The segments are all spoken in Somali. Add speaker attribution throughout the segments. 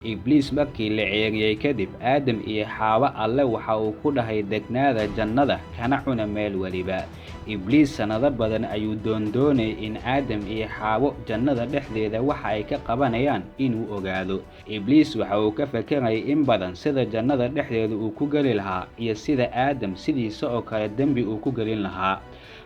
Speaker 1: Ibliis markii la ceeriyey kadib, Aadam iyo Xaawo Alle waxa uu ku dhahay degnaada jannada kana cuna meel weliba. Ibliis sannado badan ayuu doondoonayay in Aadam iyo Xaawo jannada dhexdeeda waxa ay ka qabanayaan inuu ogaado. Ibliis waxa uu ka fekerayay in badan sida jannada dhexdeeda uu ku geli lahaa iyo sida Aadam sidiisa oo kale dembi uu ku gelin lahaa.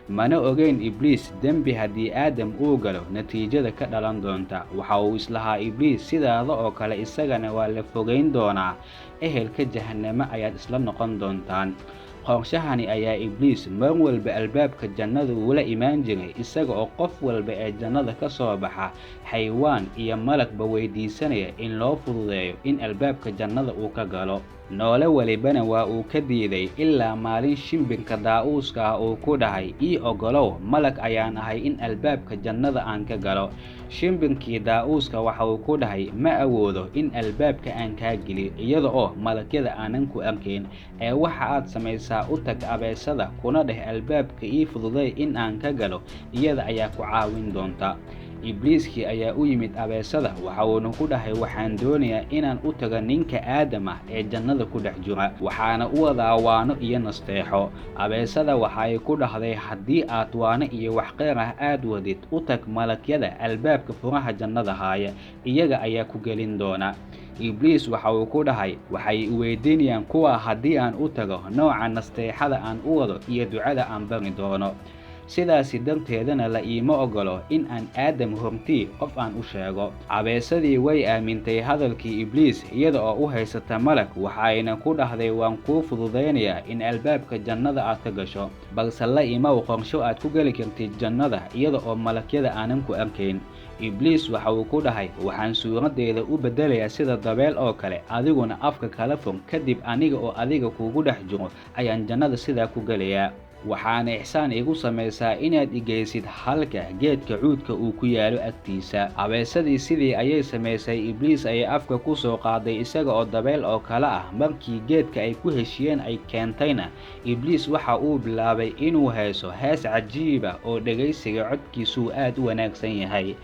Speaker 1: Mana ogeyn Ibliis dembi haddii Aadam uu galo natiijada ka dhalan doonta. Waxa uu islahaa Ibliis sidaada oo kale isagana waa la fogeyn doonaa, ehelka jahannamo ayaad isla noqon doontaan. Qorshahani ayaa Ibliis mar walba albaabka jannada ula imaan jiray, isaga oo qof walba ee jannada ka soo baxa, xaywaan iyo malagba weydiisanaya in loo fududeeyo in albaabka jannada uu ka galo. Noole walibana waa uu ka diiday ilaa maalin shimbirka daa'uuska ah uu ku dhahay, ii oggolow, malag ayaan ahay in albaabka jannada aan ka galo. Shimbirkii daa'uuska waxa uu ku dhahay, ma awoodo in albaabka aan kaa geliyo iyada oo malagyada aanan ku arkayn, ee waxa aad samaysaa u tag abeesada kuna dheh albaabka ii fududay in aan ka galo, iyada ayaa ku caawin doonta. Ibliiskii ayaa u yimid abeesada, waxa uuna ku dhahay, waxaan doonayaa inaan u tago ninka Aadam ah ee jannada ku dhex jira, waxaana u wadaa waano iyo nasteexo. Abeesada waxa ay ku dhahday, haddii aad waano iyo wax kheyr ah aad wadid, u tag malagyada albaabka furaha jannada haaya, iyaga ayaa ku gelin doona. Ibliis waxa uu ku dhahay, waxay i weydiinayaan kuwa haddii aan u tago nooca nasteexada aan u wado iyo ducada aan bari doono. Sidaasi darteedana la iima oggolo in aan Aadam hortii qof aan u sheego. Abeesadii way aamintay hadalkii Ibliis iyada oo u haysata malag, waxa ayna ku dhahday waan kuu fududaynayaa in albaabka jannada aad ka gasho, balse la imow qorsho aad ku geli kartid jannada iyada oo malagyada aanan ku arkayn. Ibliis waxa uu ku dhahay, waxaan suuraddeeda u beddelayaa sida dabeel oo kale, adiguna afka kala fur, kadib aniga oo adiga kuugu dhex jiro ayaan jannada sidaa ku gelayaa. Waxaana ixsaan igu samaysaa inaad i geysid halka geedka cuudka uu ku yaalo agtiisa. Abeesadii sidii ayay samaysay. Ibliis ayay afka ku soo qaaday isaga oo dabeel oo kale ah. Markii geedka ay ku heshiyeen ay keentayna, Ibliis waxa uu bilaabay inuu heeso hees cajiib ah oo dhegaysiga codkiisu aad u wanaagsan yahay.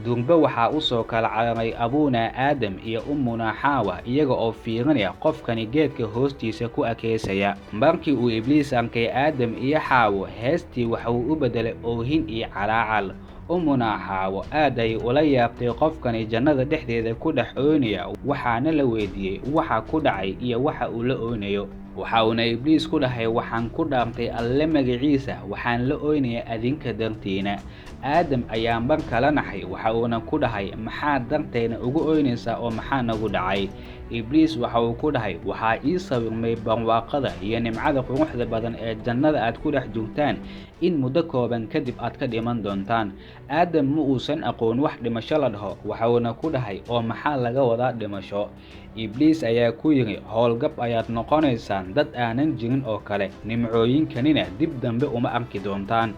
Speaker 1: Durba waxaa u soo kala cararay abuunaa Aadam iyo ummunaa Xaawa iyaga oo fiirinaya qofkani geedka hoostiisa ku akeesaya. Markii uu Ibliis arkay Aadam iyo Xaawo, heestii waxa uu u beddelay oohin iyo calaacal. Ummunaa Xaawo aad ayay ula yaabtay qofkani jannada dhexdeeda ku dhex oynaya, waxaana la weydiiyey waxa ku dhacay iyo waxa uu la oynayo. Waxa uuna Ibliis ku dhahay, waxaan ku dhaartay Alle magaciisa, waxaan la oynayaa adinka dartiina. Aadam ayaa mar kale naxay, waxa uuna ku dhahay, maxaad darteena ugu oynaysaa oo maxaa nagu dhacay? Ibliis waxa uu ku dhahay, waxaa ii sawirmay barwaaqada iyo nimcada quruxda badan ee jannada aad ku dhex joogtaan in muddo kooban kadib aad ka dhiman doontaan. Aadam ma uusan aqoon wax dhimasho la dhaho, waxa uuna ku dhahay, oo maxaa laga wadaa dhimasho? Ibliis ayaa ku yidhi, howlgab ayaad noqonaysaan dad aanan jirin oo kale, nimcooyinkanina dib dambe uma arki doontaan.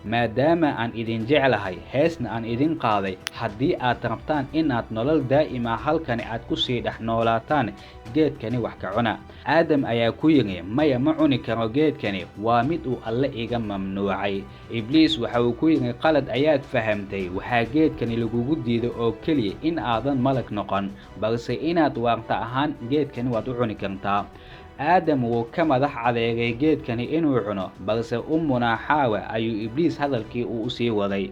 Speaker 1: Maadaama aan idin jeclahay, heesna aan idin qaaday, haddii aad rabtaan inaad nolol daa'ima halkani aad ku sii dhex noolaataan, geedkani wax ka cuna. Aadam ayaa ku yidhi, maya, ma cuni karo geedkani, waa mid uu Alle iga mamnuucay. Ibliis waxa uu ku yidhi, qalad ayaad fahamtay, waxaa geedkani lagugu diiday oo keliya in aadan malag noqon, balse inaad waarta ahaan geedkani waad u cuni kartaa. Aadam wuu ka madax adeegay geedkani inuu cuno, balse ummunaa Xaawa ayuu Ibliis hadalkii uu u sii waday.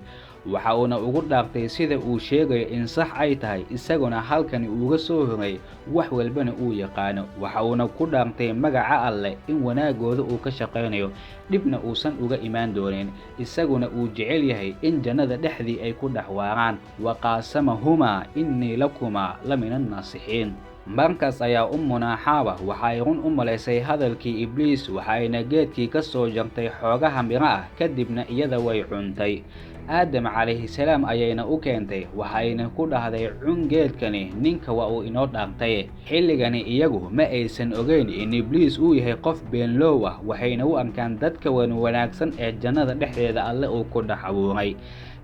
Speaker 1: Waxa uuna ugu dhaartay sida uu sheegayo in sax ay tahay, isaguna halkani uuga soo horay wax walbana uu yaqaano. Waxa uuna ku dhaartay magaca Alle in wanaagooda uu ka shaqaynayo, dhibna uusan uga imaan doonin, isaguna uu jecel yahay in jannada dhexdii ay ku dhex waaraan. Waqaasamahumaa innii lakumaa la min annaasixiin. Markaas ayaa ummunaa Xaawa waxa ay run u malaysay hadalkii Ibliis, waxa ayna geedkii ka soo jartay xoogaha miro ah, kadibna iyada way cuntay. Aadam calayhi salaam ayayna u keentay, waxa ayna ku dhahday, cun geedkani, ninka waa uu inoo dhaartay. Xilligani iyagu ma aysan ogeyn in Ibliis uu yahay qof beenloow ah, waxayna u arkaan dadka wanaagsan ee jannada dhexdeeda Alle uu ku dhex abuuray.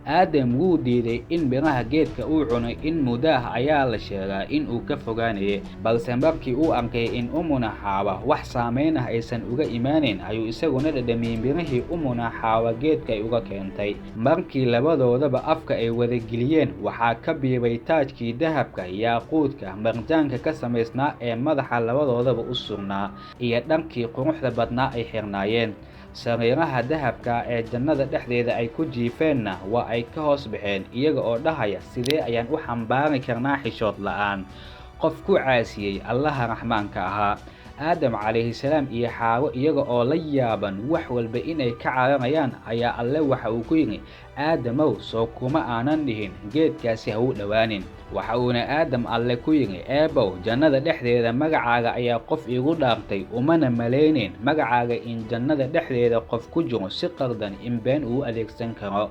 Speaker 1: Aadam wuu diiday in miraha geedka uu cunay. In mudaah ayaa la sheegaa in uu ka fogaanayay, balse markii uu arkay in Umuna Xaawa wax saameyn ah aysan uga imaanayn, ayuu isaguna dhadhamiyey mirihii Umuna Xaawa geedka ay uga keentay. Markii labadoodaba afka ay wada geliyeen, waxaa ka biibay taajkii dahabka, yaaquudka, marjaanka ka samaysnaa ee madaxa labadoodaba u sugnaa, iyo dharkii quruxda badnaa ay xirnaayeen. Sariiraha dahabka ee jannada dhexdeeda ay ku jiifeenna waa ay ka hoos baxeen, iyaga oo dhahaya, sidee ayaan u xambaari karnaa xishood la'aan qof ku caasiyey Allaha Raxmaanka ahaa? Aadam calayhi salaam iyo Xaawo iyaga oo la yaaban wax walba inay ka cararayaan ayaa Alle waxa uu ku yidhi, Aadamow, soo kuma aanan dhihin geedkaasi ha u dhowaanin? Waxa uuna Aadam Alle ku yidhi, Eebow, jannada dhexdeeda magacaaga ayaa qof iigu dhaartay, umana malaynayn magacaaga in jannada dhexdeeda qof ku jiro si qaldan in been uu adeegsan karo.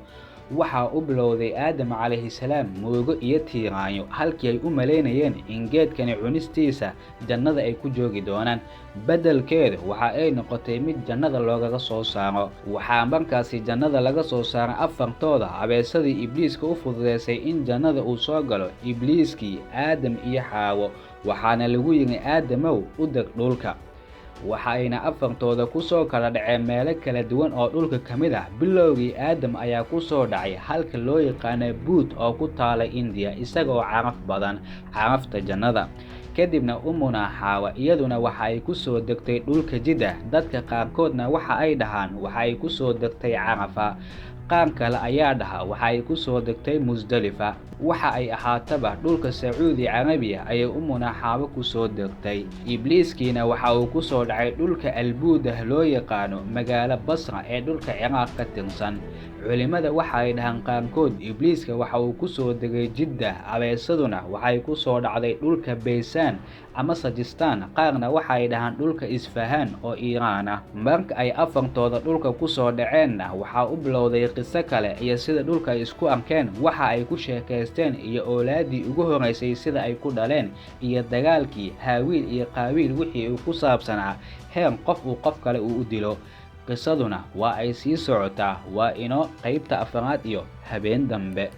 Speaker 1: Waxaa u bilowday Aadam calayhi salaam murugo iyo tiiraanyo, halkii ay u malaynayeen in geedkani cunistiisa jannada ay ku joogi doonaan. Beddelkeeda waxa ay noqotay mid jannada loogaga soo saaro. Waxaa markaasi jannada laga soo saaray afartooda abeesadii Ibliiska u fududeysay in jannada uu soo galo, Ibliiskii, Aadam iyo Xaawo. Waxaana lagu yidhi, Aadamow, u deg dhulka. Waxa ayna afartooda ku soo kala dhaceen meelo kala duwan oo dhulka ka mid ah. Bilowgii Aadam ayaa ku soo dhacay halka loo yaqaano Buut oo ku taala Indiya, isagoo caraf badan, carafta jannada. Kadibna Umuna Xaawa iyaduna waxa ay ku soo degtay dhulka Jiddah. Dadka qaarkoodna waxa ay dhahaan waxa ay ku soo degtay Carafa, qaar kale ayaa dhaha waxa ay ku soo degtay Musdalifa. Waxa ay ahaataba dhulka Sacuudi Carabiya ayay Umuna Xaawo ku soo degtay. Ibliiskiina waxa uu ku soo dhacay dhulka Albuudah loo yaqaano, magaalo Basra ee dhulka Ciraaq ka tirsan. Culimada waxa ay dhahaan qaarkood Ibliiska waxa uu ku soo degay Jiddah, abeesaduna waxay ku soo dhacday dhulka Baysaan ama Sajistaan, qaarna waxa ay dhahaan dhulka Isfahaan oo Iiraan ah. Marka ay afartooda dhulka ku soo dhaceenna, waxaa u bilowday qiso kale iyo sida dhulka ay isku arkeen, waxa ay ku sheekaysteen iyo oolaadii ugu horeysay sida ay ku dhaleen, iyo dagaalkii Haawiil iyo Qaawiil wixii uu ku saabsanaa heer qof uu qof kale uu u dilo. Qisaduna waa ay sii socotaa. Waa inoo qaybta afraad iyo habeen dambe.